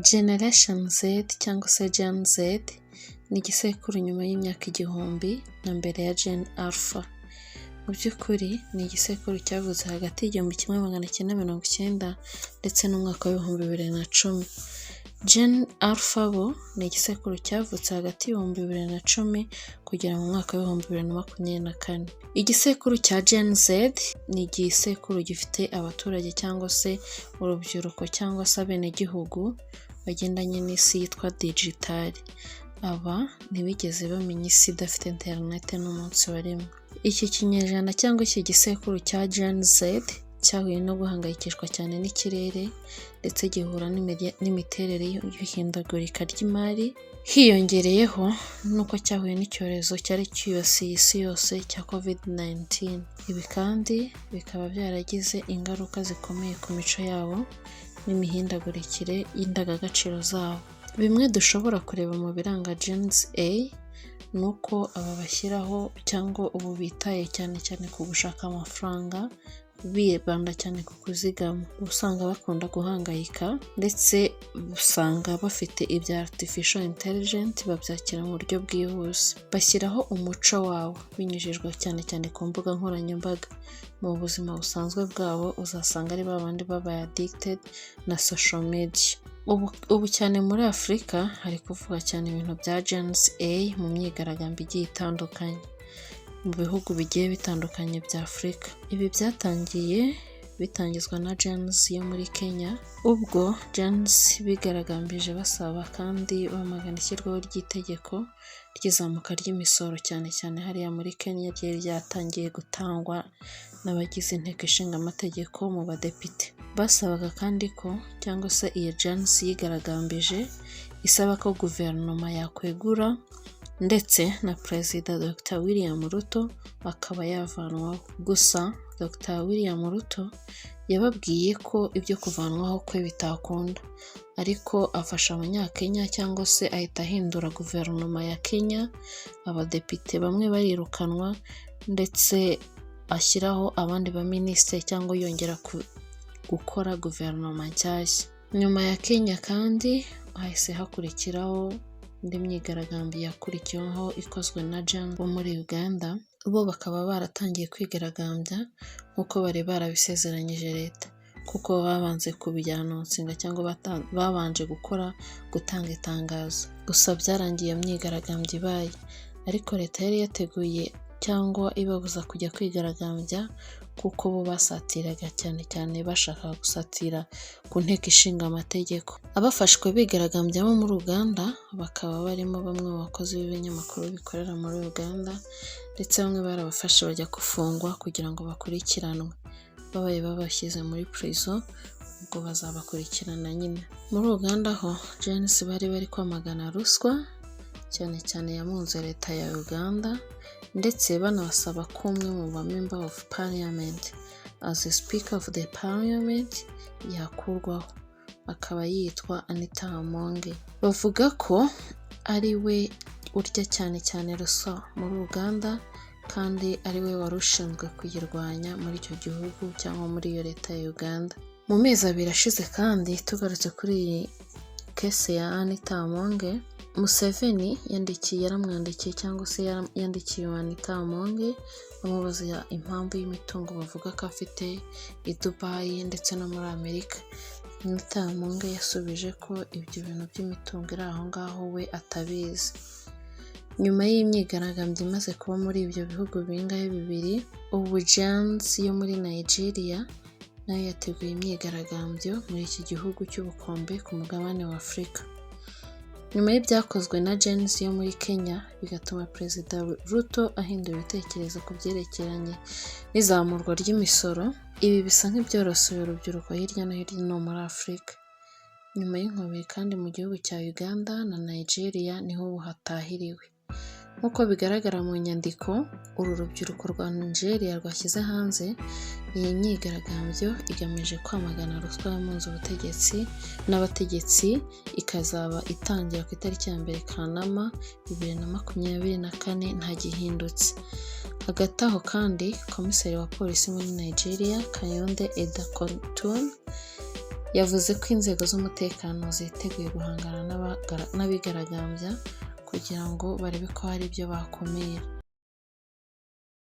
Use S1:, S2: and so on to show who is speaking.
S1: Generation Z cyangwa se Gen Z ni igisekuru nyuma y'imyaka 1000 na mbere ya Gen Alpha. Mu by'ukuri ni igisekuru cyavutse hagati y'1990 ndetse n'umwaka w'2010. Gen Alpha bo ni igisekuru cyavutse hagati y'2010 kugera mu mwaka w'2024. Igisekuru cya Gen Z ni igisekuru gifite abaturage cyangwa se urubyiruko cyangwa se abenegihugu bagendanye n'isi yitwa digital. Aba ntibigeze bamenya isi idafite interineti n'umunsi wa rimwe. Iki kinyejana cyangwa iki gisekuru cya Gen Z cyahuye no guhangayikishwa cyane n'ikirere, ndetse gihura n'imiterere y'ihindagurika ry'imari, hiyongereyeho n'uko cyahuye n'icyorezo cyari cyibasiye isi yose cya COVID-19. Ibi kandi bikaba byaragize ingaruka zikomeye ku mico yabo n'imihindagurikire y'indangagaciro zabo. Bimwe dushobora kureba mu biranga Gen Z ni uko aba bashyiraho cyangwa ubu bitaye cyane cyane ku gushaka amafaranga, bibanda cyane ku kuzigama. Uba usanga bakunda guhangayika, ndetse usanga bafite ibya artificial intelligence, babyakira mu buryo bwihuse. Bashyiraho umuco wabo binyujijwe cyane cyane ku mbuga nkoranyambaga. Mu buzima busanzwe bwabo uzasanga ari ba bandi babaye addicted na social media. Ubu cyane muri Afurika hari kuvugwa cyane ibintu bya Gen Z mu myigaragambyo igiye itandukanye mu bihugu bigiye bitandukanye bya Afurika. Ibi byatangiye bitangizwa na Gen Z yo muri Kenya, ubwo Gen Z bigaragambije basaba kandi bamagana ishyirwaho ry'itegeko ry'izamuka ry'imisoro, cyane cyane hariya muri Kenya ryari ryatangiye gutangwa n'abagize Inteko Ishinga Amategeko mu badepite. Basabaga kandi ko, cyangwa se iyi Gen Z yigaragambije isaba ko guverinoma yakwegura, ndetse na Perezida Dr William Ruto akaba yavanwaho. Gusa Dr William Ruto yababwiye ko ibyo kuvanwaho kwe bitakunda, ariko afasha Abanyakenya cyangwa se ahita ahindura guverinoma ya Kenya, abadepite bamwe barirukanwa, ndetse ashyiraho abandi baminisitiri cyangwa yongera gukora guverinoma nshyashya. Nyuma ya Kenya kandi hahise hakurikiraho indi myigaragambyo yakurikiyeho ikozwe na Gen bo muri Uganda, bo bakaba baratangiye kwigaragambya nk'uko bari barabisezeranyije leta, kuko babanje kubi-announcinga cyangwa babanje gukora gutanga itangazo. Gusa byarangiye iyo myigaragambyo ibaye, ariko leta yari yateguye cyangwa ibabuza kujya kwigaragambya, kuko bo basatiraga cyane cyane, bashakaga gusatira ku Nteko Ishinga Amategeko. Abafashwe bigaragambya bo muri Uganda bakaba barimo bamwe mu bakozi b'ibinyamakuru bikorera muri Uganda, ndetse bamwe barabafashe bajya gufungwa kugira ngo bakurikiranwe. Babaye babashyize muri prison, ubwo bazabakurikirana nyine. Muri Uganda ho Gen Z bari bari kwamagana ruswa cyane cyane yamunze leta ya Uganda, ndetse banabasaba ko umwe mu ba member of parliament as a speaker of the parliament yakurwaho, akaba yitwa Anita Among. Bavuga ko ari we urya cyane cyane ruswa muri Uganda, kandi ari we wari ushinzwe kuyirwanya muri icyo gihugu cyangwa muri iyo leta ya Uganda. Mu mezi 2 ashize kandi, tugarutse kuri iyi case ya Anita Among, Museveni yandikiye, yaramwandikiye cyangwa se yandikiye Anita Among amubaza impamvu y'imitungo bavuga ko afite i Dubai ndetse no muri Amerika. Anita Among yasubije ko ibyo bintu by'imitungo iri aho ngaho we atabizi. Nyuma y'imyigaragambyo imaze kuba muri ibyo bihugu bingahe bibiri, ubu Gen Z yo muri Nigeria nayo yateguye imyigaragambyo muri iki gihugu cy'ubukombe ku mugabane wa Afurika. Nyuma y'ibyakozwe na Gen Z yo muri Kenya bigatuma Perezida Ruto ahindura ibitekerezo ku byerekeranye n'izamurwa ry'imisoro, ibi bisa nk'ibyorosoye urubyiruko hirya no hino muri Afurika. Nyuma y'inkubiri kandi mu gihugu cya Uganda na Nigeria niho ubu hatahiriwe. Nk'uko bigaragara mu nyandiko uru rubyiruko rwa Nigeria rwashyize hanze, iyi myigaragambyo igamije kwamagana ruswa yamunze ubutegetsi n'abategetsi, ikazaba itangira ku itariki ya 1 Kanama 2024 nta gihindutse. Hagati aho kandi, komiseri wa polisi muri Nigeria, Kayode Edatun, Yavuze ko inzego z'umutekano ziteguye guhangana n'abigaragambya kugira ngo barebe ko hari ibyo bakumira.